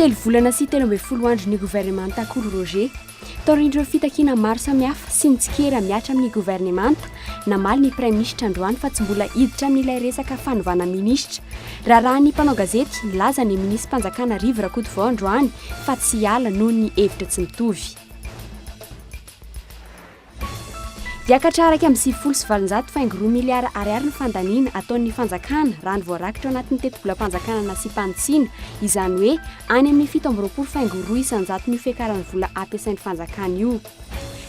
Telo volana sy 13 andro ny governemanta Kolo Roger. Taorian'ireo fitakiana maro samihafa sy ny tsikera mihatra amin'ny governemanta, namaly ny praiminisitra androany fa tsy mbola hiditra amin'ilay resaka fanovana minisitra. Raharahan'ny mpanao gazety, nilaza ny minisi-panjakana Rivo Rakotovao androany fa tsy hiala noho ny hevitra tsy mitovy. Hiakatra 891 faingo roa miliara ariary ny fandaniana ataon'ny fanjakana raha ny voarakitra ao anatin'ny tetibolam-panjakana nasiam-panitsiana, izany hoe any amin'ny 27 faingo roa isan-jaton'io fiakaran'ny vola ampiasain'ny fanjakana io.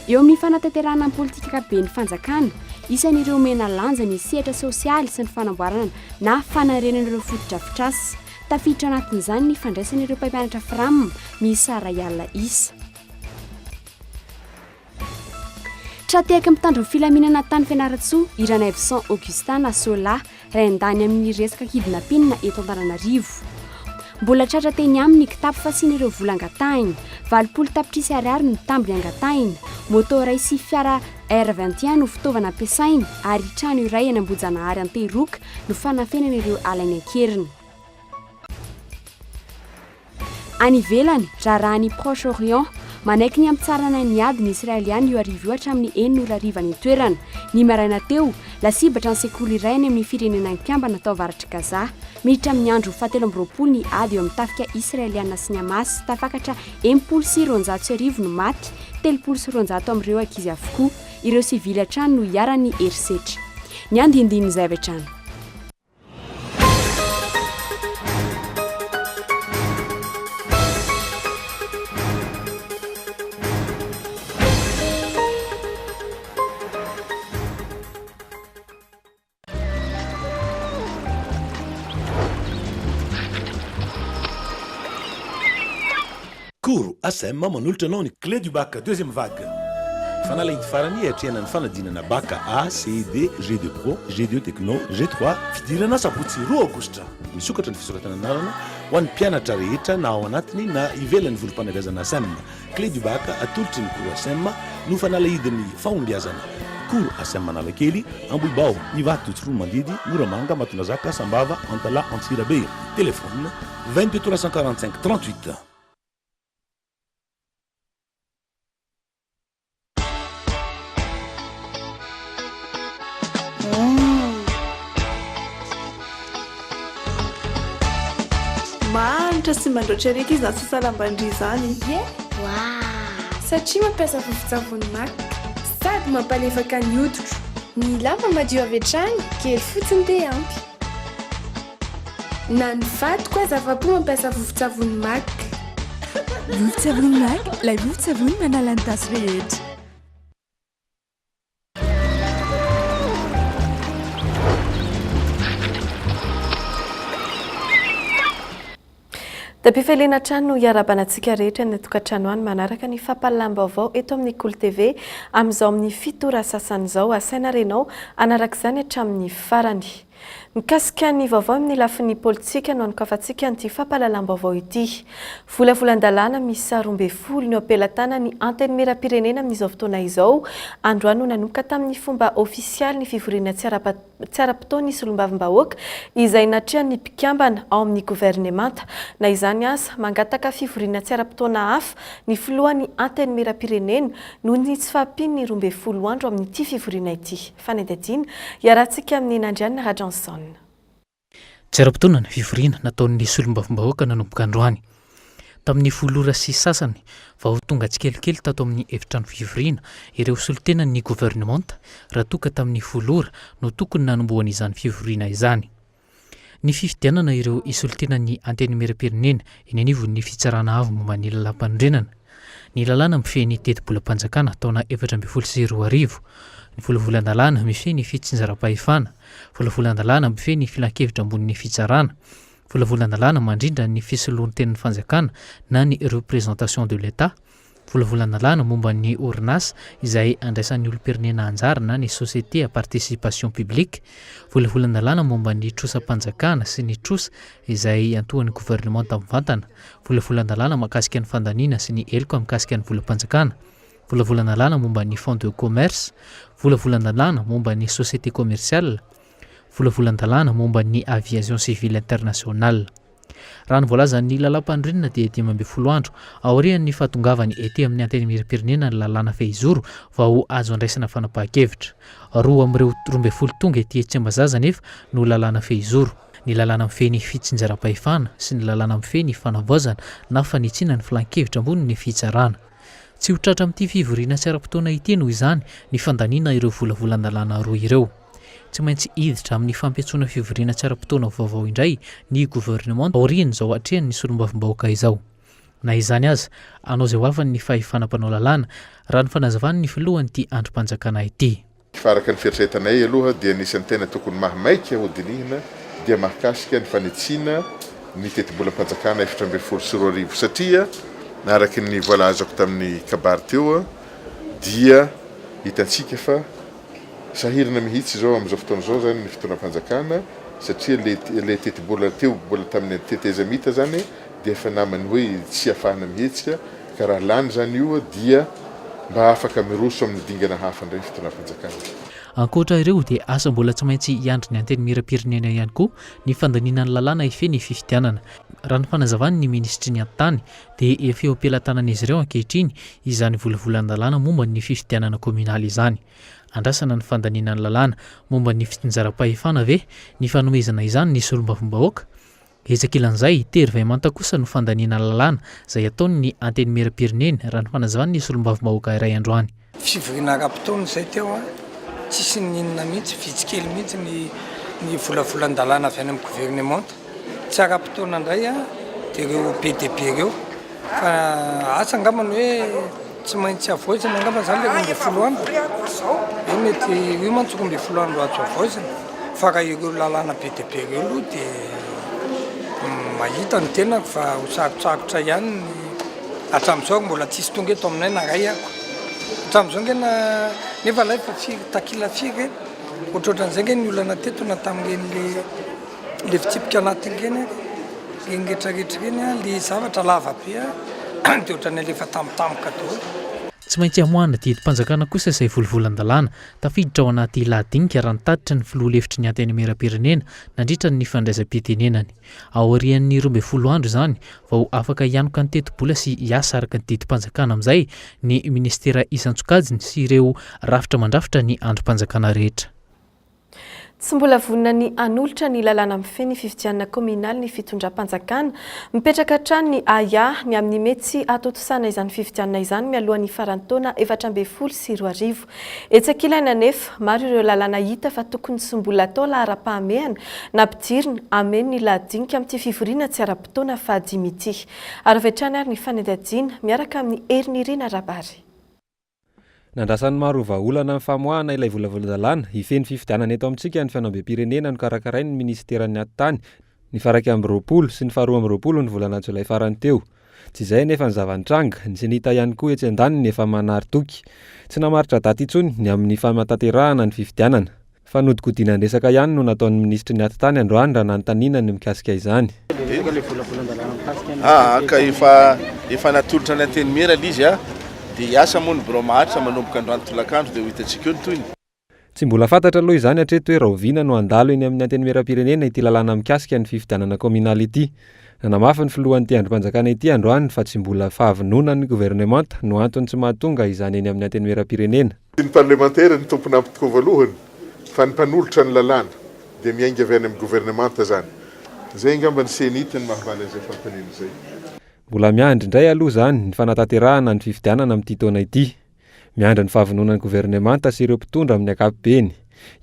Eo amin'ny fanatanterahana ny politika ankapoben'ny fanjakana, isan'ireo omena lanja ny sehatra sosialy sy ny fanamboarana na fanarenana ireo fotodrafitrasa. Tafiditra anatin'izany ny fandraisana ireo mpampianatra Fram miisa 1000 isa. Tra-tehaky ny mpitandro ny filaminana tany Fianarantsoa i Ranaivoson Augustin na Sola, rain-dany amin'ny resaka kidnapping eto Antananarivo. Mbola tratra teny aminy ny kitapo fasiana ireo vola angatahiny. 80 tapitrisa ariary no tambiny angatahina. Moto iray sy fiara R 21 no fitaovana ampiasainy ary trano iray eny Ambohijanahary Antehiroka no fanafenana ireo alainy an-keriny. Any ivelany, raharahan'i Proche Orient, manaiky ny hampitsarana ny ady ny Israeliana io hariva io hatramin'ny enina ora hariva any an-toerana. Ny maraina teo, lasibatra ny sekoly iray any amin'ny Firenena Mikambana tao avaratr'i Gaza. Miditra amin'ny andro fahatelo amby 20 ny ady eo amin'ny tafika Israeliana sy ny Hamas. Tafakatra 260 no maty, 230 amin'ireo ankizy avokoa. Ireo sivily hatrany no iharan'ny herisetra. Ny andinindin'izay avy hatrany. Koro ACM manolotra anao ny Clé du bac deuxième vague. Fanalahidy farany hiatrehana ny fanadinana bac A, C, D, G2 Pro, G2 Techno, G3. Fidirana sabotsy 2 aogositra. Misokatra ny fisoratana anarana ho an'ny mpianatra rehetra na ao anatiny na ivelan'ny vondrom-panabeazana ACM. Clé du bac atolotry ny Koro ACM no fanalahidin'ny fahombiazana. Koro ACM Analakely, Ambohibao, Ivato, Tsiroanomandidy, Moramanga, Matondrazaka, Sambava, Antalaha, Antsirabe. Téléphone, 22 345 38. Manitra sy mandroatra ery akia izany sasalam-bandria izany. Ie! Satria mampiasa vovon-tsavony Mac. Sady mampalefaka ny hoditro. Ny lamba madio avy hatrany, kely fotsiny dia ampy. Na ny vadiko aza afa-po mampiasa vovon-tsavony Mac. Vovon-tsavony Mac, ilay vovon-tsavony manala ny tasy rehetra. Dia-pifaliana hatrany no hiarahabana antsika rehetra any an-tokantrano any manaraka ny fampahalalam-baovao eto amin'ny Kolo TV amin'izao amin'ny fito ora sasany izao. Asaina ary ianao hanaraka izany hatramin'ny farany. Mikasika ny vaovao amin'ny lafiny politika no anokafantsika an'ity fampahalalam-baovao ity. Volavolan-dalàna miisa 12 no eo am-pelatanan'ny Antenimierampirenena amin'izao fotoana izao. Androany no nanomboka tamin'ny fomba ofisialy ny fivoriana tsy ara-potoan'ny solombavambahoaka izay natrehan'ny mpikambana ao amin'ny governemanta. Na izany aza, mangataka fivoriana tsy ara-potoana hafa ny filohan'ny Antenimierampirenena noho ny tsy fahampian'ny 12 andro amin'ity fivoriana ity. Fanadihadiana iarahantsika amin'i Nandrianina Rajanson. Tsy ara-potoana ny fivoriana nataon'ny solombavambahoaka nanomboka androany. Tamin'ny folo ora sy sasany vao tonga tsikelikely tato amin'ny efitrano fivoriana ireo solontenan'ny governemanta raha toa ka tamin'ny folo ora no tokony nanombohana izany fivoriana izany. Ny fifidianana ireo hisolontena ny Antenimierampirenena eny anivon'ny Fitsarana Avo momba ny Lalàmpanorenana, ny lalàna mifehy ny tetibolam-panjakana taona 2014, ny volavolan-dalàna mifehy ny fitsinjaram-pahefana, volavolan-dalàna mifehy ny Filankevitra ambonin'ny Fitsarana, volavolan-dalàna mandrindra ny fisoloan-tenin'ny fanjakana na ny représentation de l'Etat, Volavolan-dalàna momba ny orinasa izay andraisan'ny olom-pirenena anjara na ny société à participation publique, Volavolan-dalàna momba ny trosam-panjakana sy ny trosa izay iantohan'ny governemanta mivantana, Volavolan-dalàna mahakasika ny fandaniana sy ny heloka mikasika ny volam-panjakana, Volavolan-dalàna momba ny fonds de commerce, Volavolan-dalàna momba ny société commerciale, Volavolan-dalàna momba ny aviation civile internationale. Raha ny voalazan'ny lalàmpanorenana dia 15 andro aorian'ny fahatongavany ety amin'ny Antenimierampirenena ny lalàna fehizoro vao azo andraisana fanapahan-kevitra. Roa amin'ireo 12 tonga ety Tsimbazaza anefa no lalàna fehizoro, ny lalàna mifehy ny fitsinjaram-pahefana sy ny lalàna mifehy ny fanavaozana na fanitsiana ny filan-kevitra ambony ny fitsarana. Tsy ho tratra amin'ity fivoriana tsy ara-potoana ity noho izany ny fandaniana ireo volavolan-dalàna roa ireo. Tsy maintsy hiditra amin'ny fampiantsoana fivoriana tsy ara-potoana vaovao indray ny governemanta aorian'izao atrehan'ny solombavambahoaka izao. Na izany aza, hanao izay ho afany ny fahefana mpanao lalàna, raha ny fanazavan'ny filohan'ity andrim-panjakana ity. Fa araka ny fieritreretanay aloha dia anisan'ny tena tokony mahamaika hodinihina dia mahakasika ny fanitsiana ny tetibolam-panjakana 2014 satria araka ny voalazako tamin'ny kabary teo dia hitantsika fa Sahirana mihitsy izao amin'izao fotoana izao izany ny fitondram-panjakana satria ilay ilay tetibola teo mbola tamin'ny tetezamita izany dia efa naman'ny hoe tsy afahana mihetsika ka raha lany izany io dia mba afaka miroso amin'ny dingana hafa indray ny fitondram-panjakana. Ankoatra ireo dia asa mbola tsy maintsy hiandry ny Antenimierampirenena ihany koa ny fandaniana ny lalàna hifehy ny fifidianana. Raha ny fanazavan'ny minisitry ny Atitany dia efa eo am-pelatanan'izy ireo ankehitriny izany volavolan-dalàna momba ny fifidianana kaominaly izany. Andrasana ny fandaniana ny lalàna momba ny fitsinjaram-pahefana ve ny fanomezana izany ny solombavambahoaka? Etsy ankilan'izay, tery vay manta kosa no fandaniana ny lalàna izay ataon'ny Antenimierampirenena, raha ny fanazavan'ny solombavambahoaka iray androany. Fivoriana ara-potoana izay teo an, tsisy n'inona mihitsy, vitsy kely mihitsy ny ny volavolan-dalàna avy any amin'ny governemanta. Tsy ara-potoana indray an, dia ireo be dia be ireo. Fa asa angamba ny hoe tsy maintsy havaozina angamba izany ilay 12 andro. Io mety, io mantsy 12 andro azo havaozina. Fa raha ireo lalàna be dia be ireo aloha dia mahita ny tenako fa ho sarotsarotra ihany ny hatramin'izao ary mbola tsisy tonga eto aminay na iray ako. Hatramin'izao nge na nefa ilay fa firy takila firy ireny. Ohatrohatran'izay nge ny olana teto na tamin'ireny le le fitsipika anatiny ireny ary. Ireny rehetrarehetra ireny an, le zavatra lava be an, dia ohatran'ny alefa tampotampoka daholo. Tsy maintsy hamoahana didim-panjakana kosa izay volavolan-dalàna tafiditra ao anaty lahadinika raha nitatitra ny filoha lefitry ny Antenimierampirenena nandritra ny fandraisam-pitenenany. Aorian'ny 12 andro izany vao afaka hianoka ny tetibola sy hiasa araka ny didim-panjakana amin'izay ny minisitera isan-tsokajiny sy ireo rafitra mandrafitra ny andrim-panjakana rehetra. Tsy mbola vonona ny hanolotra ny lalàna mifehy ny fifidianana kaominaly ny fitondram-panjakana. Mipetraka hatrany ny ahiahy ny amin'ny mety tsy hahatontosana izany fifidianana izany mialohan'ny faran'ny taona 2014. Etsy ankilany anefa, maro ireo lalàna hita fa tokony tsy mbola atao laharam-pahamehana nampidirina hameno ny lahadinika amin'ity fivoriana tsy ara-potoana fahadimy ity. Ary avy hatrany ary ny fanadihadiana miaraka amin'i Herinirina Rabary. Nandrasan'ny maro ho vahaolana amin'ny famoahana ilay volavolan-dalàna hifehy ny fifidianana eto amintsika ny fihaonambem-pirenena nokarakarain'ny minisiteran'ny Atitany ny faha-21 sy ny faha-22 ny volana jolay farany teo. Tsy izay anefa ny zava-nitranga, ny Cenita ihany koa etsy andaniny efa manary toky. Tsy namaritra daty intsony ny amin'ny fanatanterahana ny fifidianana. Fanodikodinan-dresaka ihany no nataon'ny minisitry ny Atitany androany raha nanontaniana ny mikasika izany. Aa ka efa efa natolotra ny Antenimiera ilay izy a, dia hiasa moa ny birao maharitra manomboka androany tolakandro dia ho hitantsika eo ny tohiny. Tsy mbola fantatra aloha izany hatreto hoe rahoviana no handalo eny amin'ny Antenimierampirenena ity lalàna mikasika ny fifidianana kaominaly ity. Nanamafy ny filohan'ity andrim-panjakana ity androany fa tsy mbola fahavononan'ny governemanta no antony tsy mahatonga izany eny amin'ny Antenimierampirenena. Tsy ny parlemantera no tompon'antoka voalohany fa ny mpanolotra ny lalàna dia miainga avy any amin'ny governemanta izany. Izay angamba ny CENIT no mahavaly an'izay fanontaniana izay. Mbola miandry indray aloha izany ny fanatanterahana ny fifidianana amin'ity taona ity. Miandry ny fahavononan'ny governemanta sy ireo mpitondra amin'ny ankapobeny.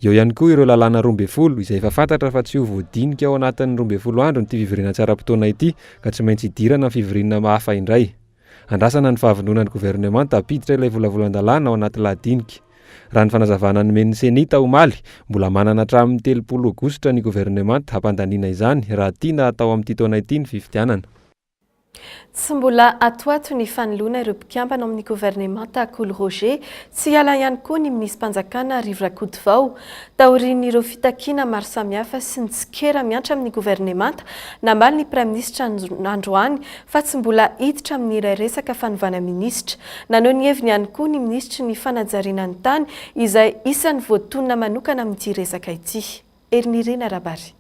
Eo ihany koa ireo lalàna 12 izay efa fantatra fa tsy ho voadinika ao anatin'ny 12 andro ity fivoriana tsy ara-potoana ity ka tsy maintsy hidirana amin'ny fivoriana hafa indray. Andrasana ny fahavononan'ny governemanta hampiditra ilay volavolan-dalàna ao anaty lahadinika. Raha ny fanazavana nomen'ny Cenit omaly, mbola manana hatramin'ny 30 aogositra ny governemanta hampandaniana izany raha tiana hatao amin'ity taona ity ny fifidianana. Tsy mbola atoato ny fanoloana ireo mpikambana ao amin'ny governemanta Kolo Roger. Tsy hiala ihany koa ny minisi-panjakana Rivo Rakotovao. Taorian'ireo fitakiana maro samihafa sy ny tsikera miantra amin'ny governemanta, namaly ny praiminisitra androany fa tsy mbola hiditra amin'ny ilay resaka fanovana minisitra. Naneho ny heviny ihany koa ny minisitry ny fanajariana ny tany izay isan'ny voatonona manokana amin'ity resaka ity. Herinirina Rabary.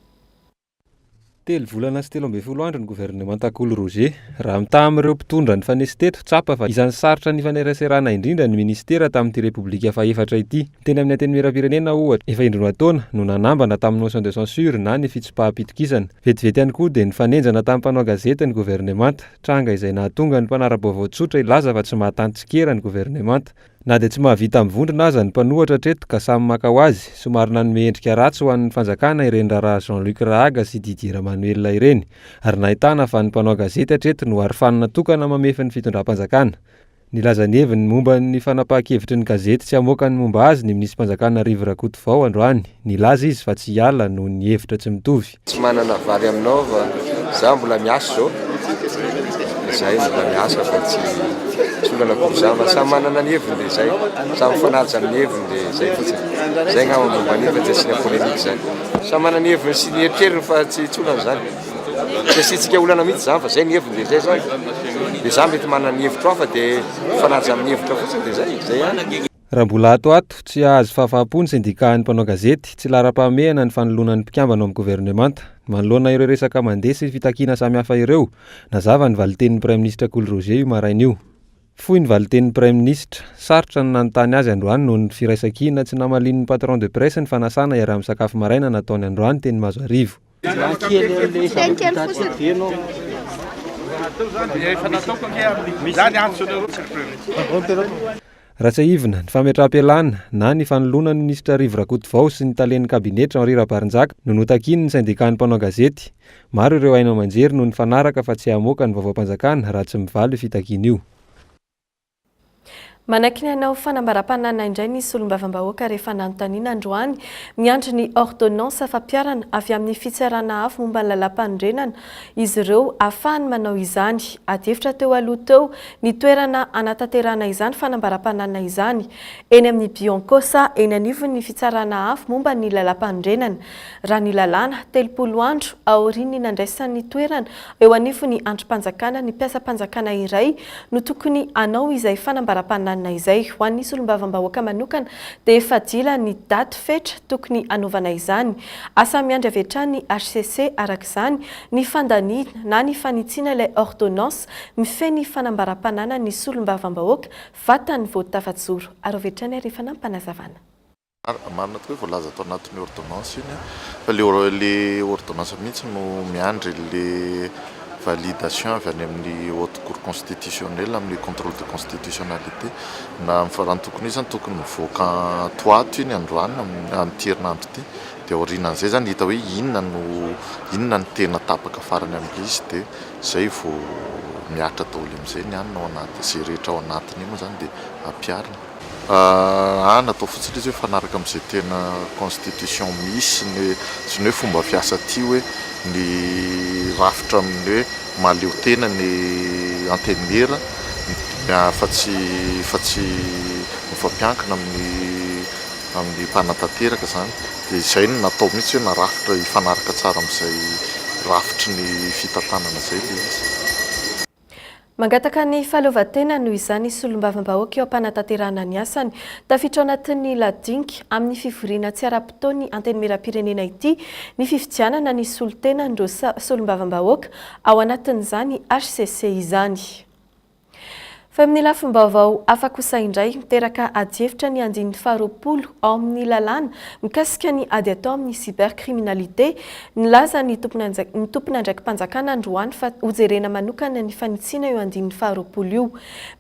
Telo volana sy 13 andro ny governemanta Kolo Roger. Raha mitaha amin'ireo mpitondra nifanesy teto, tsapa fa isan'ny sarotra nifaneraserana indrindra ny minisitera tamin'ity Repoblika fahefatra ity. Teny amin'ny Antenimierampirenena, ohatra, efa indroa taona no nanambana tamin'ny motion de censure na ny fitsipaham-pitokisana. Vetivety ihany koa dia nifanenjana tamin'ny mpanao gazety ny governemanta, tranga izay nahatonga ny mpanara-baovao tsotra hilaza fa tsy mahatanty tsikera ny governemanta. Na dia tsy mahavita mivondrona aza ny mpanohatra hatreto ka samy maka ho azy, somary nanome endrika ratsy ho an'ny fanjakana ireny raharaha Jean Luc Rahaga sy Didier Ramanoelina ireny, ary nahitana fa ny mpanao gazety hatreto no arofanina tokana mamefy ny fitondram-panjakana. Nilaza ny heviny momba ny fanapahan-kevitry ny gazety tsy hamoaka ny momba azy ny minisi-panjakana Rivo Rakotovao androany. Nilaza izy fa tsy hiala noho ny hevitra tsy mitovy. Tsy manana vary aminao fa za mbola miasa zao, zay mbola miasa fa tsy tsy olana akory zany fa samy manana ny heviny de zay, samy mifanaja amin'ny heviny de zay fotsiny, zay angamba momba an'io fa tsy asiana polémique zany, samy manana ny heviny sy ny eritreriny fa tsy tsy olana zany, tsy asiantsika olana mihitsy zany fa zay ny heviny de zay zany, de za mety manana ny hevitro hafa de mifanaja amin'ny hevitra fotsiny de zay, zay ihany. Raha mbola ato ato, tsy hahazo fahafaham-po ny sendikàn'ny mpanao gazety, tsy laharam-pahamehana ny fanoloana ny mpikambana ao amin'ny governemanta. Manoloana ireo resaka mandeha sy fitakiana samihafa ireo, nazava ny valintenin'ny Praiminisitra Kolo Roger io maraina io. Fohy ny valintenin'ny Praiminisitra. Sarotra ny nanontany azy androany noho ny firaisankina tsy namalian'ny patron de presse ny fanasana hiaraha-misakafo maraina nataony androany teny Mahazoarivo. Raha tsiahivina, ny fametraham-pialana na ny fanoloana ny minisitra Rivo Rakotovao sy ny talen'ny kabinetra Henri Rabarinjaka no notakian'ny sendikan'ny mpanao gazety. Maro ireo haino aman-jery no nifanaraka fa tsy hamoaka ny vaovaom-panjakana raha tsy mivaly io fitakiana io. Manaiky ny hanao fanambaram-pananana indray ny solombavambahoaka rehefa nanontaniana androany. Miandry ny ordonnance fampiharana avy amin'ny fitsarana avo momba ny lalàmpanorenana izy ireo ahafahany manao izany. Adihevitra teo aloha teo ny toerana hanatanterahana izany fanambaram-pananana izany, eny amin'ny Bianco sa eny anivon'ny fitsarana avo momba ny lalàmpanorenana. Raha ny lalàna, 30 andro aorian'ny nandraisany toerana eo anivon'ny andrim-panjakana ny mpiasam-panjakana iray no tokony hanao izay fanambaram-pananana izay. Ho an'ny solombavambahoaka manokana dia efa dila ny daty fetra tokony hanaovana izany. Asa miandry avy hatrany ny hcc araka izany ny fandaniana na ny fanitsiana ilay ordonnance mifehy ny fanambaram-pananan'ny solombavambahoaka vatany vao tafajoro. Ary avy hatrany ary efa nampanazavana. Marina tokoa hoe voalaza tao anatin'ny ordonnance iny fa le ordonnance mihitsy no miandry le validation avy any amin'ny haute cour constitutionnelle amin'ny contrôle de constitutionnalité na raha ny tokony ho izy zany tokony mivoaka toato iny androany amin'ity herinandro ity dia aorianan'izay zany hita hoe inona no inona no tena tapaka farany amin'ilay izy dia zay vao mihatra daholo amin'izay ny anona ao anaty izay rehetra ao anatiny io moa zany dia ampiharina. Aa natao fotsiny ilay izy hoe mifanaraka amin'izay tena constitution misy ny sy ny hoe fomba fiasa aty hoe ny rafitra amin'ny hoe mahaleo tena ny antenimiera fa tsy fa tsy mifampiankina amin'ny amin'ny mpanatanteraka izany dia izay no natao mihitsy hoe narafitra hifanaraka tsara amin'izay rafitry ny fitantanana izay ilay izy. Mangataka ny fahaleovantena noho izany solombavambahoaka eo am-panatanterahana ny asany. Tafiditra ao anatin'ny lahadinika amin'ny fivoriana tsy ara-potoan'ny Antenimierampirenena ity ny fifidianana ny solontenan'ireo solombavambahoaka ao anatin'izany hcc izany. Fa amin'ny lafim-baovao hafa kosa indray, miteraka adihevitra ny andininy faharoapolo ao amin'ny lalàna mikasika ny ady atao amin'ny cybercriminalité Nilaza ny tompon'andraiki-panjakana androany fa hojerena manokana ny fanitsiana io andininy faharoapolo io.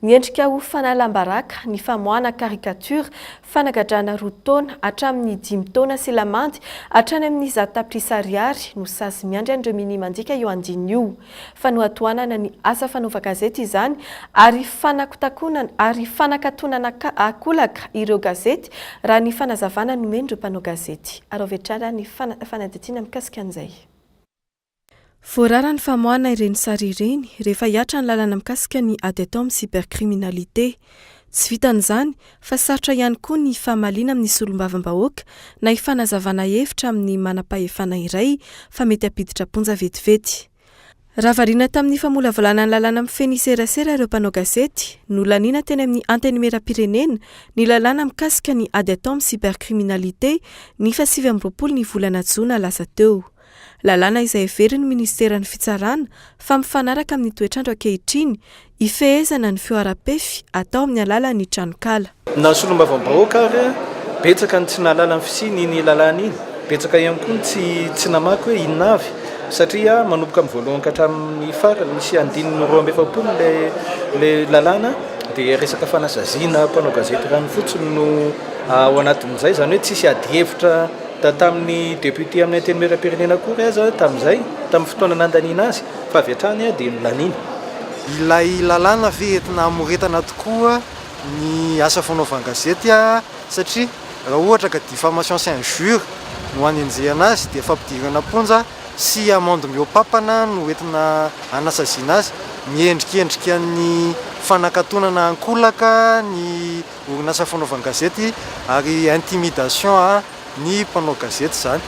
Miendrika ho fanalam-baraka ny famoahana caricature, fanagadrana roa taona hatramin'ny dimy taona sy lamandy hatrany amin'ny zato tapitrisa ariary no sazy miandry an'ireo minia mandika io andininy io. Fanohatohanana ny asa fanaovan-gazety izany ary fanakotakonana ary fanakatonana ankolaka ireo gazety raha ny fanazavana nomen'ireo mpanao gazety. Araho avy hatrany ny fanadihadiana mikasika an'izay. Voarara ny famoahana ireny sary ireny rehefa hihatra ny lalana mikasika ny ady atao amin'ny cybercriminalité. Tsy vitan'izany fa sarotra ihany koa ny famaliana amin'ny solombavambahoaka na hifanazavana hevitra amin'ny manam-pahefana iray fa mety hampiditra am-ponja vetivety. Raha variana tamin'ny famolavolana ny lalàna mifehy ny serasera ireo mpanao gazety, nolaniana teny amin'ny Antenimierampirenena ny lalàna mikasika ny ady atao amin'ny cybercriminalité ny fahasivy amby 20 ny volana jona lasa teo. Lalàna izay heverin'ny minisiteran'ny Fitsarana fa mifanaraka amin'ny toetr'andro ankehitriny hifehezana ny fihoaram-pefy atao amin'ny alalan'ny tranonkala. Na solombavambahoaka ary, betsaka ny tsy nahalala ny fisian'iny lalàna iny, betsaka ihany koa ny tsy tsy namaky hoe inona avy, satria manomboka amin'ny voalohany ka hatramin'ny farany, misy andininy 42 ilay ilay lalàna, dia resaka fanasaziana mpanao gazety ranofotsiny no ao anatin'izay, izany hoe tsisy adihevitra tamin'ny député amin'ny antenimierampirenena akory aza tamin'izay, tamin'ny fotoana nandaniana azy, fa avy hatrany dia nolaniana. Ilay lalàna ve entina hamoretana tokoa ny asa fanaovan-gazety satria raha ohatra ka diffamation sy injure no hanenjehana azy dia fampidirana am-ponja sy amende mihoa-papana no entina hanasaziana azy. Miendrikendrika ny fanakatonana ankolaka ny orinasa fanaovan-gazety ary intimidation ny mpanao gazety izany.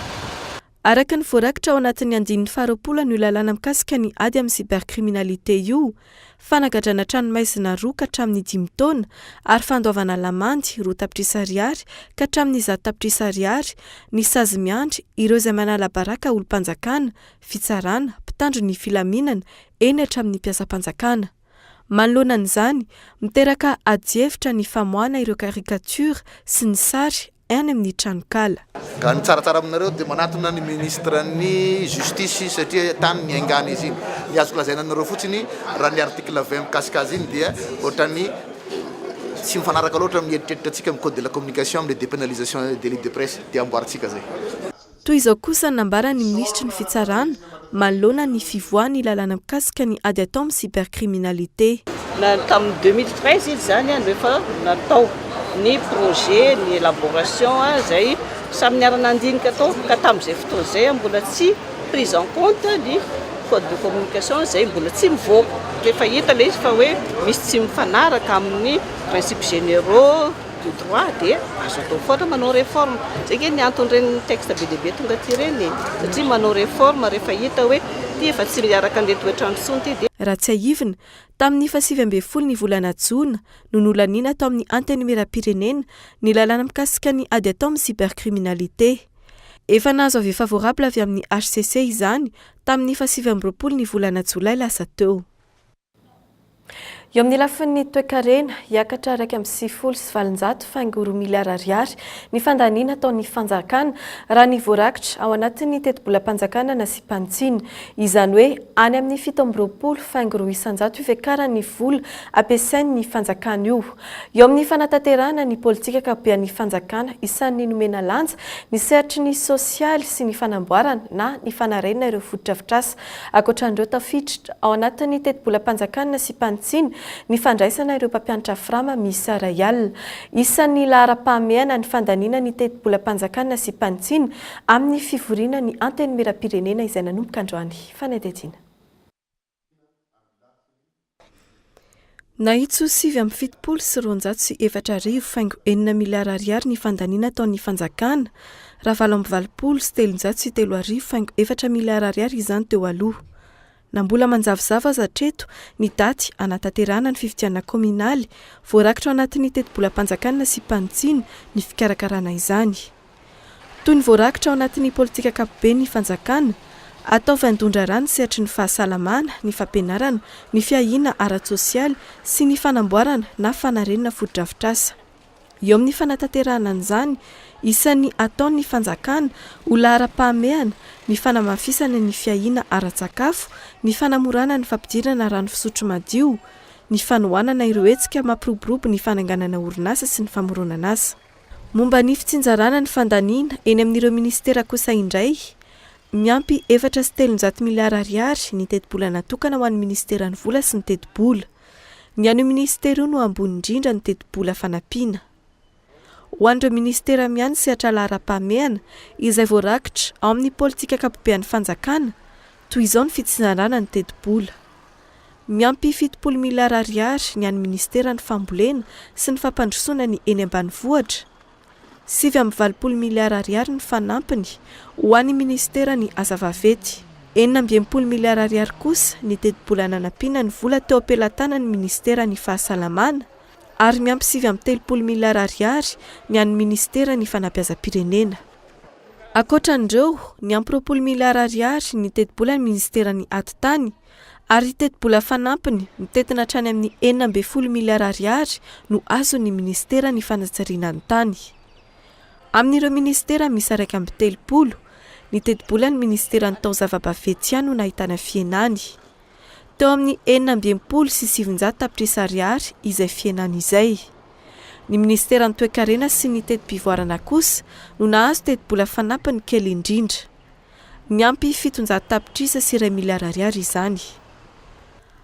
Araka ny voarakitra ao anatin'ny andininy faharoapolo an'io lalàna mikasika ny ady amin'ny cybercriminalité io, fanagadrana tranomaizina roa ka hatramin'ny dimy taona ary fandoavana lamandy roa tapitrisa ariary ka hatramin'ny zato tapitrisa ariary ny sazy miandry ireo izay manala baraka olom-panjakana, fitsarana, mpitandro ny filaminana, eny hatramin'ny mpiasam-panjakana. Manoloana an'izany, miteraka adihevitra ny famoahana ireo caricature sy ny sary any amin'ny tranonkala. Ka ny tsaratsara aminareo dia manatona ny ministre ny justice satria tany niaingàna izy iny. Ny azoko lazaina anareo fotsiny raha ny article 20 mikasika azy iny dia ohatran'ny tsy mifanaraka loatra amin'ny eritreritra antsika amin'ny code de la communication amin'ny dépénalisation des délits de presse dia amboarintsika zay. Toy izao kosa ny nambaran'ny minisitry ny Fitsarana manoloana ny fivoahan'ny lalàna mikasika ny ady atao amin'ny cybercriminalité. Na tamin'ny 2013 izy izany no efa natao ny projet, ny élaboration izay samy niara-nandinika tao ka tamin'izay fotoana izay mbola tsy prise en compte ny code de communication izay mbola tsy mivoaka. Efa hita ilay izy fa hoe misy tsy mifanaraka amin'ny principes généraux. du droit dia azo atao foana manao réforme. Zay nge ny anton'ireny texte be dia be tonga aty ireny e. Satria manao réforme rehefa hita hoe ity efa tsy miaraka an'ilay toetr'andro intsony ity dia. Raha tsiahivina, tamin'ny faha-19 ny volana jona no nolaniana tao amin'ny Antenimierampirenena ny lalàna mikasika ny ady atao amin'ny cybercriminalité. Efa nahazo avis favorable avy amin'ny hcc izany tamin'ny faha-29 ny volana jolay lasa teo. Eo amin'ny lafiny toekarena, hiakatra 891 faingo roa miliara ariary ny fandaniana ataon'ny fanjakana, raha ny voarakitra ao anatin'ny tetibolam-panjakana nasiam-panitsiana. Izany hoe any amin'ny 27 faingo 2% io fiakaran'ny vola ampiasain'ny fanjakana io. Eo amin'ny fanatanterahana ny politika ankapobean'ny fanjakana, isan'ny nomena lanja ny sehatry ny sosialy sy ny fanamboarana na ny fanarenana ireo fotodrafitrasa Ankoatra an'ireo tafiditra ao anatin'ny tetibolam-panjakana sy mpanitsiana ny fandraisana ireo mpampianatra Fram miisa iray alina. Isan'ny laharam-pahamehana ny fandaniana ny tetibolam-panjakana sy mpanitsiana amin'ny fivoriana ny Antenimierampirenena izay nanomboka androany. Fanadihadiana. Nahitso 279 faingo enina miliara ariary ny fandaniana ataon'ny fanjakana, raha 388 faingo efatra miliara ariary izany teo aloha. Na mbola manjavozavo aza hatreto ny daty hanatanterahana ny fifidianana kaominaly, voarakitra ao anatin'ny tetibolam-panjakana sy mpanitsiana ny fikarakarana izany. Toy ny voarakitra ao anatin'ny politika ankapoben'ny fanjakana, atao vaindohan-draharaha ny sehatry ny fahasalamana, ny fampianarana, ny fiahiana ara-tsosialy sy ny fanamboarana na fanarenana fotodrafitrasa. Eo amin'ny fanatanterahana an'izany, isan'ny ataon'ny fanjakana ho laharam-pahamehana ny fanamafisana ny fiahiana ara-tsakafo, ny fanamorana ny fampidirana rano fisotro madio, ny fanohanana ireo hetsika mampiroborobo ny fananganana orinasa sy ny famoronan'asa. Momba ny fitsinjarana ny fandaniana eny amin'ireo minisitera kosa indray, miampy 304 miliara ariary ny tetibola natokana ho an'ny minisiteran'ny vola sy ny tetibola. Ny an'io minisitera io no ambony indrindra ny tetibola fanampiana. Ho an'ireo minisitera miahy ny sehatra laharam-pahamehana izay voarakitra ao amin'ny politika ankapobean'ny fanjakana, toy izao ny fitsinjarana ny tetibola. Miampy 70 miliara ariary ny an'ny minisiteran'ny Fambolena sy ny fampandrosoana ny eny ambanivohitra, 89 miliara ariary ny fanampiny ho an'ny minisiteran'ny Asa vaventy. 66 miliara ariary kosa ny tetibola nanampiana ny vola teo am-pelatanan'ny minisiteran'ny Fahasalamana ary miampy 39 miliara ariary ny an'ny minisiteran'ny Fanabeazam-pirenena. Ankoatra an'ireo, niampy 20 miliara ariary ny tetibolan'ny minisiteran'ny Atitany ary tetibola fanampiny mitentina hatrany amin'ny 16 miliara ariary no azon'ny minisiteran'ny fanajariana ny tany. Amin'ireo minisitera miisa 31, ny tetibolan'ny minisiteran'ny taozava-baventy ihany no nahitana fihenany. Teo amin'ny 966 tapitrisa ariary izay fihenana izay. Ny minisiteran'ny toekarena sy ny teti-pivoarana kosa no nahazo tetibola fanampiny kely indrindra. Niampy 700 tapitrisa sy iray miliara ariary izany.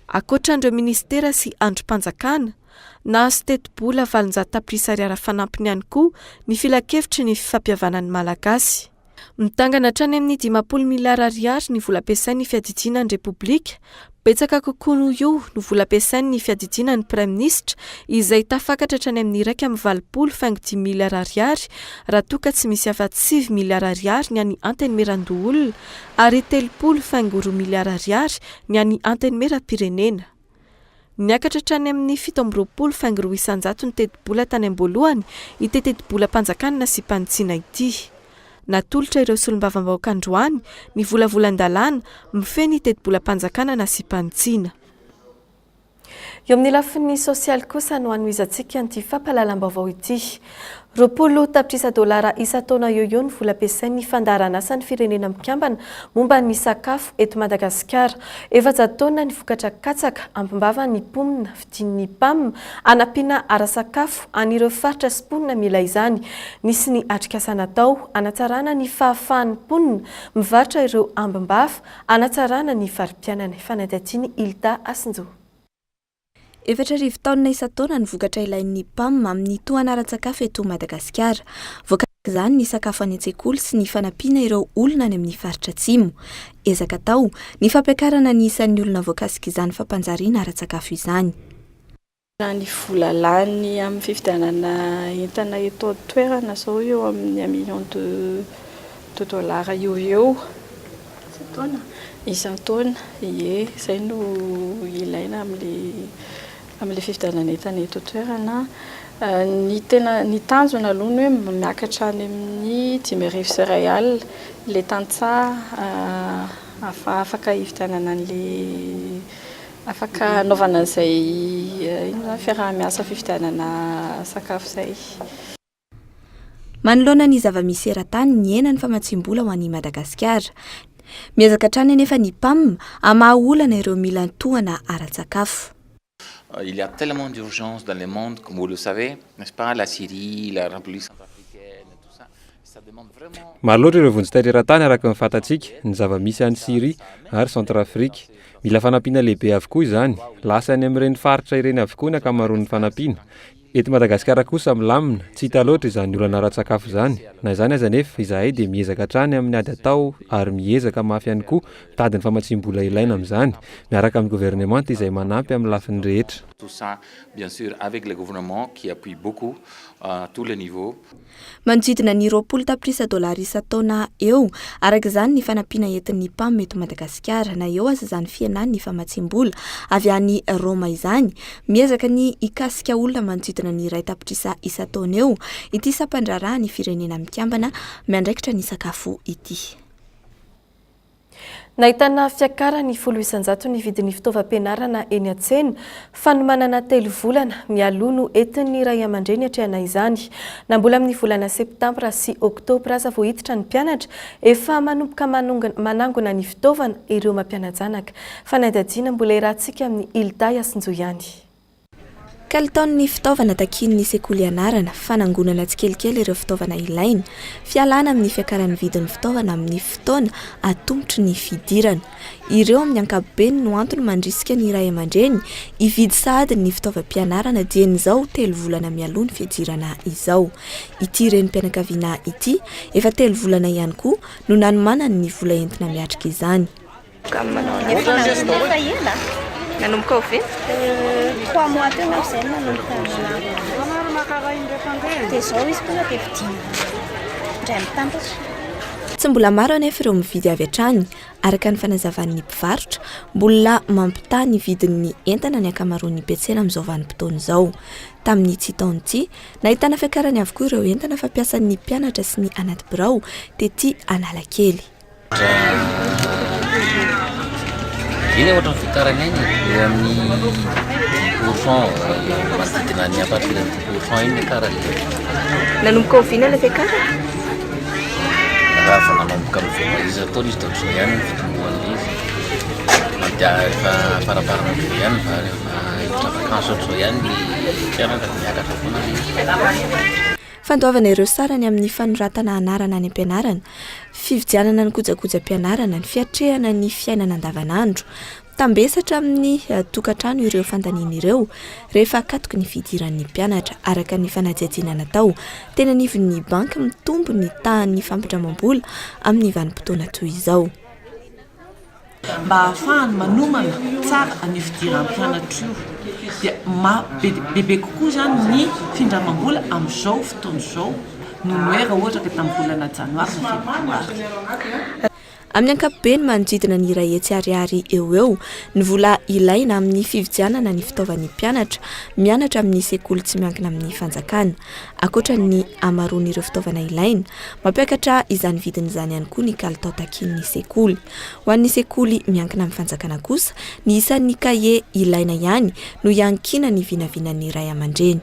Ankoatra an'ireo minisitera sy andrim-panjakana, nahazo tetibola 800 tapitrisa ariary fanampiny ihany koa ny filankevitry ny fifampihavanan'ny Malagasy. Mitangana hatrany amin'ny 50 miliara ariary ny vola ampiasain'ny fiadidiana ny Repoblika. Betsaka kokoa noho io no vola ampiasain'ny fiadidiana ny Praiminisitra, izay tafakatra hatrany amin'ny 81 faingo 5 miliara ariary, raha toa ka tsy misy afa-tsy 9 miliara ariary ny an'ny Antenimierandoholona ary 30 faingo 2 miliara ariary ny an'ny Antenimierampirenena. Niakatra hatrany amin'ny 27 faingo 2 isan-jato ny tetibola tany am-boalohany ity tetibolam-panjakana nasiam-panitsiana ity. Natolotra ireo solombavambahoaka androany ny volavolan-dalàna mifehy ny tetibolam-panjakana nasiam-panitsiana. Eo amin'ny lafiny sosialy kosa no hanohizantsika an'ity fampahalalam-baovao ity. 20 tapitrisa dolara isan-taona eo eo ny vola ampiasain'ny fandaharan'asan'ny Firenena Mikambana momba ny sakafo eto Madagasikara. 400 taonina ny vokatra katsaka ampimbava ny mponina fidin'ny PAM hanampiana ara-sakafo an'ireo faritra sy mponina mila izany. Nisy ny atrikasa natao hanatsarana ny fahafahan'ny mponina mivarotra ireo ambim-bava hanatsarana ny fari-piainany. Fanadihadian'i Hilda Asinjo. 4000 taonina isan-taona ny vokatra ilain'ny PAM amin'ny tohana ara-tsakafo eto Madagasikara. Voakasik'izany ny sakafo any an-tsekoly sy ny fanampiana ireo olona any amin'ny faritra atsimo. Ezaka atao ny fampiakarana ny isan'ny olona voakasik'izany fampanjariana ara-tsakafo izany. Raha ny vola lany amin'ny fividianana entana eto an-toerana izao eo amin'ny un million de de dollars eo ho eo isan-taona, isan-taona, ie, izay no ilaina amin'ilay amin'ilay fividianana entana eto an-toerana. Ny tena ny tanjona aloha ny hoe miakatra any amin'ny 1051 ilay tantsaha afaka hividianana an'ilay afaka hanaovana an'izay inona izany fiaraha-miasa fividianana sakafo izay. Manoloana ny zava-misy eran-tany, nihena ny famatsiam-bola ho an'i Madagasikara. Miezaka hatrany anefa ny PAM hamaha olana ireo mila tohana ara-tsakafo. Il y a tellement d'urgence dans le monde, comme vous le savez, n'est-ce pas, la Syrie, la République centrafricaine, tout ça, ça demande vraiment. Maro loatra ireo vonjy taitra eran-tany araka ny fantatsika, ny zava-misy any Syria ary Centrafrique. Mila fanampiana lehibe avokoa izany. Lasa any amin'ireny faritra ireny avokoa ny ankamaroan'ny fanampiana. Eto Madagasikara kosa milamina, tsy hita loatra izany olana ara-tsakafo izany. Na izany aza anefa, izahay dia miezaka hatrany amin'ny ady atao ary miezaka mafy ihany koa mitady ny famatsiam-bola ilaina amin'izany, miaraka amin'ny governemanta izay manampy amin'ny lafiny rehetra. Tout ça, bien sûr, avec le gouvernement qui appuie beaucoup à tous les niveaux. Manodidina ny 20 tapitrisa dolara isan-taona eo, araka izany, ny fanampiana entin'ny PAM eto Madagasikara. Na eo aza izany fihenan'ny famatsiam-bola avy any Roma izany, miezaka ny hikasika olona manodidina ny iray tapitrisa isan-taona eo ity sampan-draharahan'ny Firenena Mikambana miandraikitra ny sakafo ity. Nahitana fiakarany 10% ny vidin'ny fitaovam-pianarana eny an-tsena. Fanomanana telo volana mialoha no entin'ny ray aman-dreny atrehana izany. Na mbola amin'ny volana septambra sy oktobra aza vao hiditra ny mpianatra, efa manomboka manangona ny fitaovana ireo mampiana-janaka. Fanadihadiana mbola iarahantsika amin'ny Hilda Yasinjo ihany. Kalitaon'ny fitaovana takian'ny sekoly ianarana, fanangonana tsikelikely ireo fitaovana ilaina, fialana amin'ny fiakaran'ny vidin'ny fitaovana amin'ny fotoana atomotry ny fidirana. Ireo amin'ny ankapobeny no antony mandrisika ny ray aman-dreny hividy sahady ny fitaovam-pianarana dieny izao telo volana mialoha ny fidirana izao. Ity renim-pianakaviana ity efa telo volana ihany koa no nanomanany ny vola entina miatrika izany. Efa ela. Nanomboka oviana? 3 mois teo angamba izay no nanomboka nanangona. Dia izao izy tonga dia vidiana indray mitambatra. Tsy mbola maro anefa ireo mividy avy hatrany, araka ny fanazavan'ny mpivarotra. Mbola mampitaha ny vidin'ny entana ny ankamaroan'ny mpiantsena amin'izao vanim-potoana izao. Tamin'ity taona ity, nahitana fiakarany avokoa ireo entana fampiasan'ny mpianatra sy ny anaty birao tety Analakely. Eny ohatran'ny fiakarany ihany e, eo amin'ny 10 pourcent, manodidina ny à partir ny 10 pourcent iny niakarany. Nanomboka oviana ilay fiakarana? Raha vao nanomboka ny vao isan-taona izy dia ohatr'izao ihany ny fitomboan'ilay izy. Dia rehefa faraparany ohatr'izao ihany ny vary, rehefa hiditra vakansy ohatr'izao ihany ny mpianatra dia miakatra foana ilay izy. Fandoavana ireo sarany amin'ny fanoratana anarana any am-pianarana, fividianana ny kojakojam-pianarana, ny fiatrehana ny fiainana andavanandro. Tambesatra amin'ny tokantrano ireo fandaniana ireo rehefa akatoky ny fidiran'ny mpianatra, araka ny fanadihadiana natao teny anivon'ny banky. Mitombo ny tahan'ny fampindramam-bola amin'ny vanim-potoana toy izao. Mba hahafahany manomana tsara an'io fidiran'ny mpianatra io dia bebe kokoa izany ny findramam-bola amin'izao fotoana izao noho ny hoe raha ohatra ka tamin'ny volana janoary na febroary. Amin'ny ankapobeny, manodidina ny 100 ariary eo ho eo ny vola ilaina amin'ny fividianana ny fitaovan'ny mpianatra mianatra amin'ny sekoly tsy miankina amin'ny fanjakana. Ankoatra ny hamaroan'ireo fitaovana ilaina, mampiakatra izany vidiny izany ihany koa ny kalitao takian'ny sekoly. Ho an'ny sekoly miankina amin'ny fanjakana kosa, ny isan'ny kahie ilaina ihany no iankinan'ny vinavinan'ny ray aman-dreny.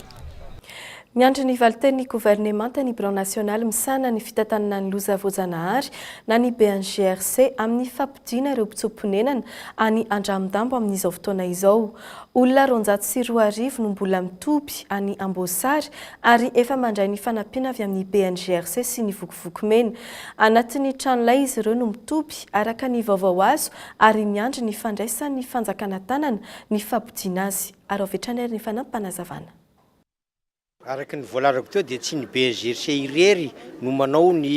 Miandry ny valin-tenin'ny governemanta ny Birao nasionaly misahana ny fitantanana ny loza voajanahary na ny BNGRC amin'ny fampodiana ireo mpitsoa-ponenana any Andramondambo amin'izao fotoana izao. Olona 2200 no mbola mitoby any Amboasary ary efa mandray ny fanampiana avy amin'ny BNGRC sy ny Vokovoko Mena. Anatin'ny tranolay izy ireo no mitoby, araka ny vaovao azo, ary miandry ny fandraisan'ny fanjakana tanana ny fampodiana azy. Ary avy hatrany ary ny fanampim-panazavana. Araka ny voalazako teo dia tsy ny BNGRC irery no manao ny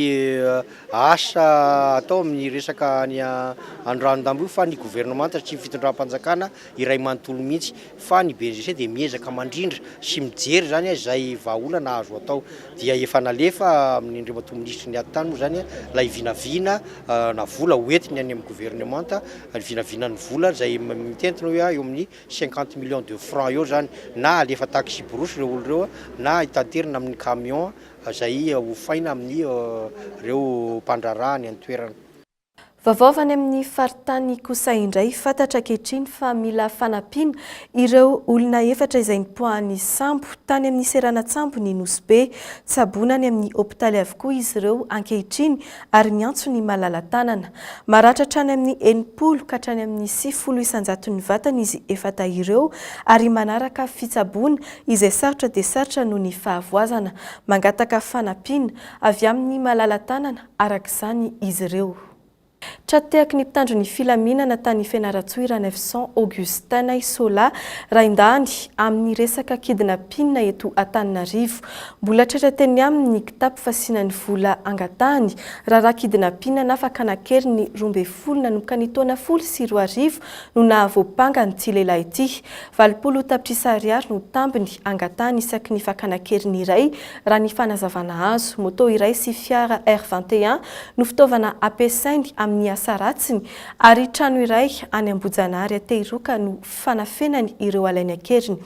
asa atao amin'ny resaka any Andranondambo io fa ny governemanta sy ny fitondram-panjakana iray manontolo mihitsy fa ny BNGRC dia miezaka mandrindra sy mijery izany izay vahaolana azo atao. Dia efa nalefa amin'ny Andriamatoa Minisitry ny Atitany moa izany ilay vinavina na vola hoentiny any amin'ny governemanta, ny vinavinan'ny vola izay mitentina hoe eo amin'ny 50 millions de francs eo zany na alefa taxi brousse ireo olona ireo na hitanterina amin'ny camion izay hofaina amin'ny ireo mpandraharaha any an-toerana. Vaovao avy any amin'ny faritany kosa indray, fantatra ankehitriny fa mila fanampiana ireo olona efatra izay nipoahan'ny sambo tany amin'ny seranan-tsambon'i Nosy Be. Tsaboina any amin'ny hopitaly avokoa izy ireo ankehitriny ary miantso ny malala-tanana. Maratra hatrany amin'ny 60 ka hatrany amin'ny 90 isan-jaton'ny vatany izy efata ireo ary manaraka fitsaboana izay sarotra dia sarotra noho ny fahavoazana. Mangataka fanampiana avy amin'ny malala-tanana araka izany izy ireo. Tra-tehaky ny mpitandro ny filaminana tany Fianarantsoa i Ranaivoson Augustin i Sola, raindahiny amin'ny resaka kidnapping eto Antananarivo. Mbola tratra teny aminy ny kitapo fasiana ny vola angatahany, raharaha kidnapping na fakana an-keriny 12 nanomboka ny taona 2010 no nahavoampanga an'ity lehilahy ity. 80 tapitrisa ariary no tambiny angatahany isaky ny fakana an-keriny iray, raha ny fanazavana azo. Moto iray sy fiara R 21 no fitaovana ampiasainy amin'ny asa ratsiny ary trano iray any Ambohijanahary Antehiroka no fanafenany ireo alainy an-keriny.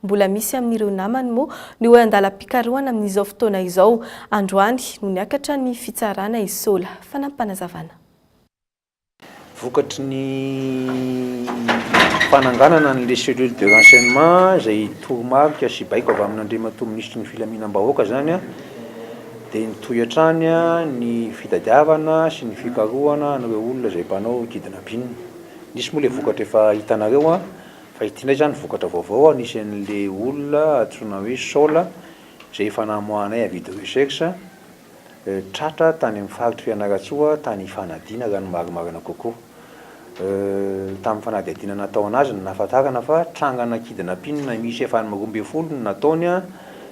Mbola misy amin'ireo namany moa no eo an-dalam-pikarohana amin'izao fotoana izao. Androany no niakatra ny fitsarana i Sola. Fanampim-panazavana. Vokatry ny fananganana an'ilay cellule de renseignement izay toromarika sy baiko avy amin'Andriamatoa Minisitry ny Filaminam-bahoaka izany dia nitohy hatrany ny fitadiavana sy ny fikarohana an'ireo olona izay mpanao kidnapping. Nisy moa ilay vokatra efa hitanareo Fa ity indray izany vokatra vaovao nisy an'le olona antsoina hoe Saola izay efa namoahanay avis de recherche tratra tany amin'ny faritr'i Fianarantsoa tany Ifanadiana raha ny marimarina kokoa. Tamin'ny fanadihadiana natao anazy no nahafantarana fa trangana kidnapping miisa efa 12 no nataony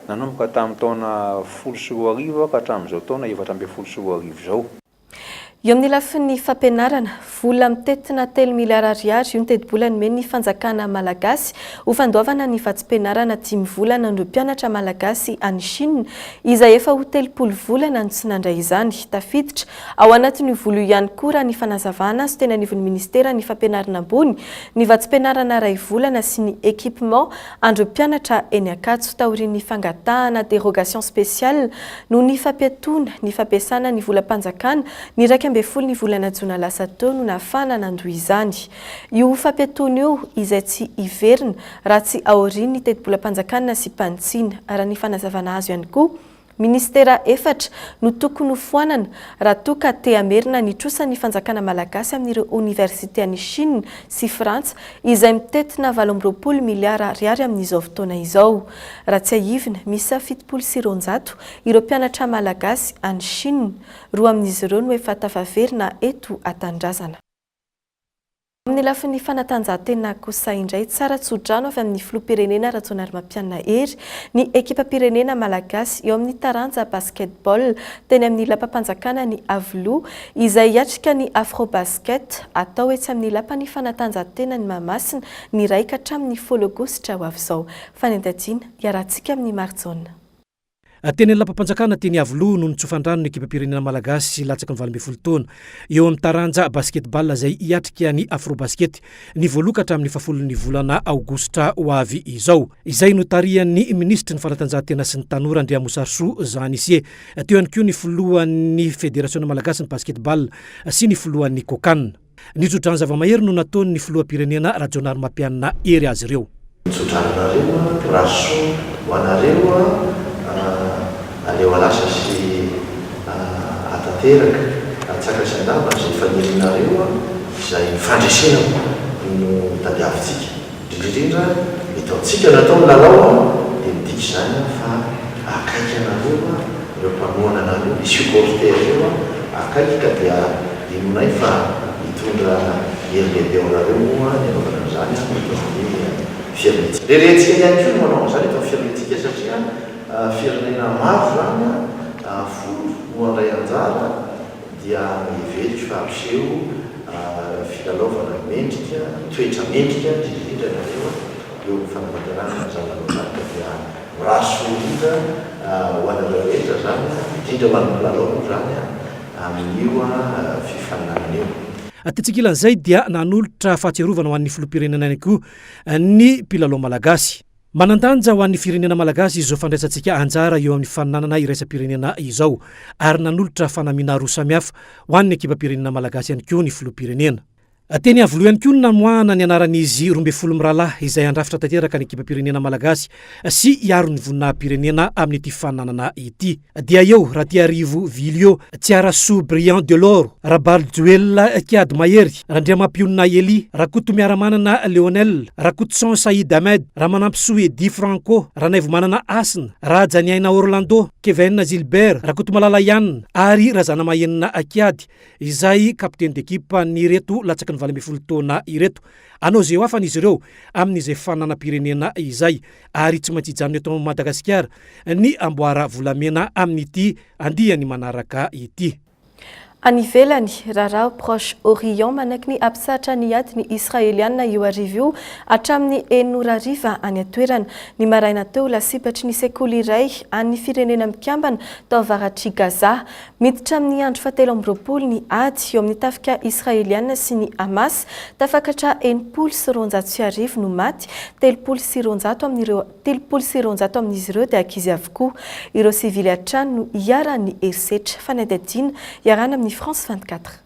nanomboka tamin'ny taona 2010 ka hatramin'izao taona 2014 izao. Eo amin'ny lafiny fampianarana, vola mitentina telo miliara ariary io ny tetibola nomen'ny fanjakana malagasy ho fandoavana ny vatsim-pianarana dimy volana an'ireo mpianatra malagasy any Chine izay efa ho 30 volana no tsy nandray izany. Tafiditra ao anatin'io vola io ihany koa raha ny fanazavana azo teny anivon'ny ministeran'ny fampianarana ambony ny vatsim-pianarana iray volana sy ny équipement an'ireo mpianatra eny Ankatso taorian'ny fangatahana dérogation spéciale noho ny fampiatoana ny fampiasana ny volam-panjakana ny 11 ny volana jona lasa teo no nahafahana nandoa izany. Io fampiatoana io izay tsy hiverina raha tsy aorian'ny tetibolam-panjakana sy mpanitsiana, raha ny fanazavana azo ihany koa. Minisitera efatra no tokony ho foanana raha toa ka te hamerina ny trosan'ny fanjakana malagasy amin'ireo oniversite any Chine sy Frantsa izay mitentina 28 miliara ariary amin'izao fotoana izao. Raha tsiahivina, miisa 270 ireo mpianatra malagasy any Chine. Roa amin'izy ireo no efa tafaverina eto an-tanindrazana. Amin'ny lafiny fanatanjahantena kosa indray, tsara tso-drano avy amin'ny filoham-pirenena Rajaonarimampianina Hery ny ekipam-pirenena malagasy eo amin'ny taranja basket-ball teny amin'ny lapam-panjakana ny Avoloha izay hiatrika ny Afrobasket atao etsy amin'ny lapan'ny fanatanjahantenan'i Mahamasina ny iray ka hatramin'ny folo aogositra ho avy izao. Fanadihadiana iarahantsika amin'i Marijaona. Teny amin'ny lapam-panjakana teny Iavoloha no nitsofan-drano ny ekipam-pirenena malagasy latsaky ny 18 taona eo amin'ny taranja basket-ball izay hiatrika ny Afrobasket ny voaloha ka hatramin'ny fahafolon'ny volana aogositra ho avy izao. Izay notarihan'ny minisitry ny fanatanjahantena sy ny tanora Andriamosarisoa Jean Anisie. Teo ihany koa ny filohan'ny federasiona malagasin'ny basket-ball sy ny filohan'ny Cocan. Ny tsodrano zava-mahery no nataon'ny filoham-pirenena Rajaonarimampianina Hery azy ireo. Ny tsodranonareo a, mirary soa ho anareo a, aleo alasa sy atanteraka antsaka sy andavany izay fanirianareo a, izay ny fandresena no tadiavintsika. Indrindra indrindra eto amintsika no atao ny lalao a, dia midika izany fa akaiky anareo ireo mpanohana anareo, ny supporter ireo akaiky ka dia inoanay fa hitondra hery lehibe ho anareo moa ny anaovana an'izany eto amin'ny firenentsika. Reharehantsika ihany koa ny manao an'izany eto amin'ny firenentsika satria firenena maro izany, folo no handray anjara. dia heveriko fa hampiseho filalaovana mendrika, toetra mendrika indrindra indrindra ianareo eo amin'ny fanatanterahana an'izany lalao izany ka dia mirary soa indrindra ho anareo rehetra izany, indrindra ho an'ny mpilalao moa izany amin'io fifaninanana io. Tetsy ankilan'izay dia nanolotra fahatsiarovana ho an'ny filoham-pirenena ihany koa ny mpilalao malagasy. Manan-danja ho an'ny firenena malagasy izao fandraisantsika anjara eo amin'ny faninanana iraisam-pirenena izao ary nanolotra fanamiana roa samihafa ho an'ny ekipam-pirenena malagasy ihany koa ny filoham-pirenena. Teny Iavoloha ihany koa no namoahana ny anaran'izy 12 mirahalahy izay handrafitra tanteraka ny ekipam-pirenena malagasy sy hiaro ny voninahi-pirenena amin'ity faninanana ity. Dia eo Ratiarivo Vilio, Tsiarasoa Brillant Delors, Rabarijoelina Kiady Mahery, Randriamampionona Elie, Rakotomiaramanana Léonel, Rakotoson Saïd Ahmed, Ramanampisoa Eddy Franco, Ranaivomanana Hasina, Rahajaniaina Orlando, Kevin Gilbert, Rakotomalala Yann ary Razanamahenina Kiady izay capitaine d'équipe an'ireto latsaky ny 18 taona ireto. Hanao izay ho afany izy ireo amin'izay fananam-pirenena izay ary tsy maintsy hijanona eto Madagasikara ny amboara volamena amin'ity andiany manaraka ity. Any ivelany, raharaha Proche Orient manaiky ny hampitsahatra ny ady ny Israeliana io hariva io hatramin'ny enina ora hariva any an-toerana. Ny maraina teo, lasibatry ny sekoly iray an'ny Firenena Mikambana tao avaratr'i Gaza. Miditra amin'ny andro fahatelo 22 ny ady eo amin'ny tafika Israeliana sy ny Hamas. Tafakatra 1260 no maty, 230 amin'ireo 230 amin'izy ireo dia ankizy avokoa. Ireo sivily hatrany no iharan'ny herisetra. Fanadihadiana iarahana amin'ny France 24.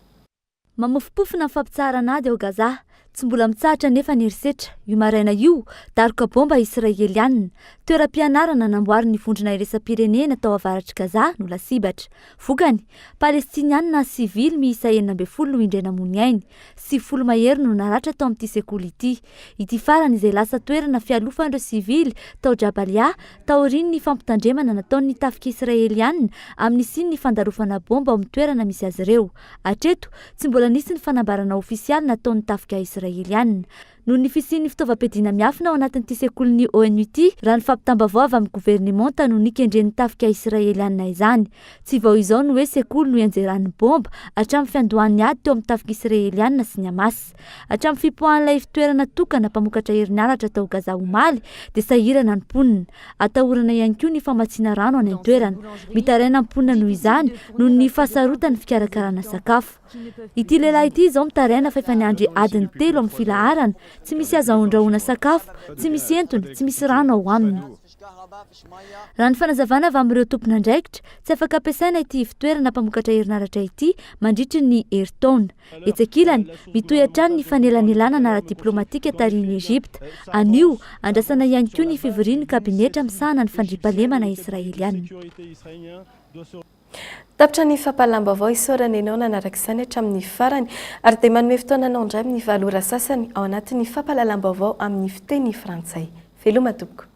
Mamofompofona ny fampitsaharana ady ao Gaza. Tsy mbola mitsahatra anefa ny herisetra. Io maraina io, daroka baomba Israelianina. Toeram-pianarana namboarin'ny vondrona iraisam-pirenena tao avaratr'i Gaza no lasibatra. Vokany, Palestinianina sivily miisa 16 no indray namoy ny ainy. 90 mahery no naratra tao amin'ity sekoly ity. Ity farany izay lasa toerana fialofan'ireo sivily tao Jabalia taorian'ny fampitandremana nataon'ny tafika Israelianina amin'ny hisian'ny fandarofana baomba ao amin'ny toerana misy azy ireo. Hatreto, tsy mbola nisy ny fanambarana ofisialy nataon'ny tafika Israeliana. Noho ny fisian'ny fitaovam-piadiana miafina ao anatin'ity sekolin'ny ONU ity, raha ny fampitam-baovao avy amin'ny governemanta no nikendren'ny tafika israelianina izany. Tsy vao izao no hoe sekoly no ianjeran'ny baomba, hatramin'ny fiandohan'ny ady teo amin'ny tafika israelianina sy ny Hamas. Hatramin'ny fipoahan'ilay ivon-toerana tokana mpamokatra herinaratra tao Gaza omaly dia sahirana ny mponina. Atahorana ihany koa ny famatsiana rano any an-toerana. Mitaraina ny mponina noho izany noho ny fahasarotan'ny fikarakarana sakafo. Ity lehilahy ity izao mitaraina fa efa niandry adiny telo amin'ny filaharana, tsy misy azo aondrahoana sakafo, tsy misy entona, tsy misy rano ao aminy. Raha ny fanazavana avy amin'ireo tompon'andraikitra, tsy afaka ampiasaina ity ivon-toerana mpamokatra herinaratra ity mandritry ny herintaona. Etsy ankilany, mitohy hatrany ny fanelanelanana ara-diplaomatika tarihin'i Egypta. Anio, andrasana ihany koa ny fivorian'ny kabinetra misahana ny fandriampahalemana israeliana. Tapitra ny fampahalalam-baovao, isaorana ianao nanaraka izany hatramin'ny farany ary dia manome fotoana anao indray amin'ny valo ora sasany ao anatin'ny fampahalalam-baovao amin'ny fiteny frantsay. Veloma tompoko.